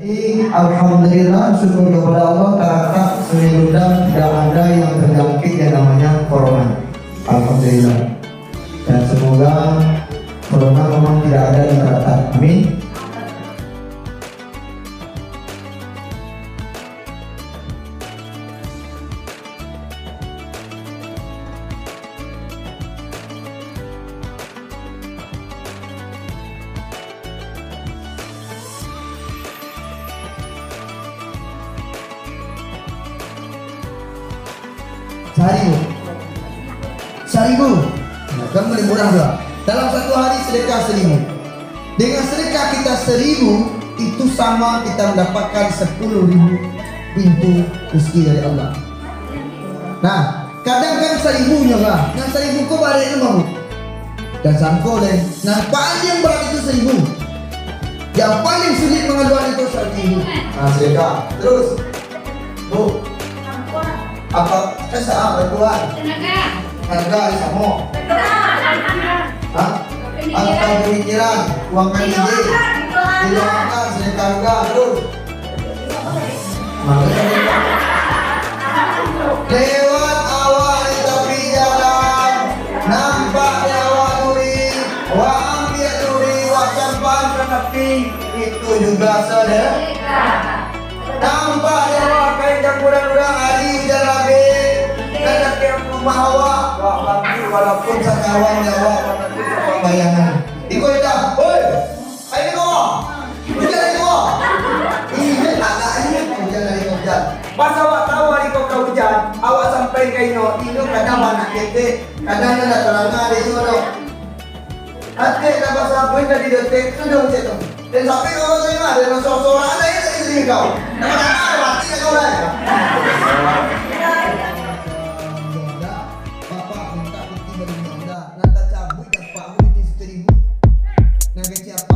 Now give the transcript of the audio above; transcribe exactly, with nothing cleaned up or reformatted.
Alhamdulillah, syukur kepada Allah, Taratak Sungai Lundang tidak ada yang terjangkit yang namanya corona. Alhamdulillah. Dan semoga corona memang tidak ada di Taratak. Amin. Saribu. Saribu. Nah, kan boleh murah juga. Dalam satu hari sedekah seribu. Dengan sedekah kita seribu, itu sama kita mendapatkan sepuluh ribu pintu rezeki dari Allah. Nah, kadang kan saribunyo lah. Nah, saribu ko barek tu, Bang. Dan sangko deh, nah, paling berat itu seribu. Yang paling sulit mengeluarkan itu seribu. Nah, sedekah. Terus, Bu, apa? Kan sa-, ah, bantuan. Tenaga. Tenaga, samo. Pikiran. Hah? Atau pemikiran, uang kan ide. Didoakan, sedekah juga, terus. Lewat awak di tapi jalan, nampak di awak duri, wak ambiak duri, wak campan ka tapi, itu juga sedekah. Nampak di awak kain campuran urang, ari ujan labek, nan dakek rumah awak, wak bangkit walaupun sakawan di awak, walaupun sapambayangan. Iko indak, hoi! Ari ko, ujan ari ko. Inyo agak inyo ujan ari ko ujan. Pas awak tahu ari ko ka ujan, awak sampai ka inyo, inyo kadang bana ketek, kadang inyo ndak talanga dek inyo doh. Atek ka basabun ka didotek, sudah cek tu. Dan sampai ka basa inyo, ado nan sorang-sorang ado inyo dari kau. Nan mana mati ka kau lai. Bapak minta putih dari Honda, nan tacabuik dapat putih seribu. Nan kecil apa?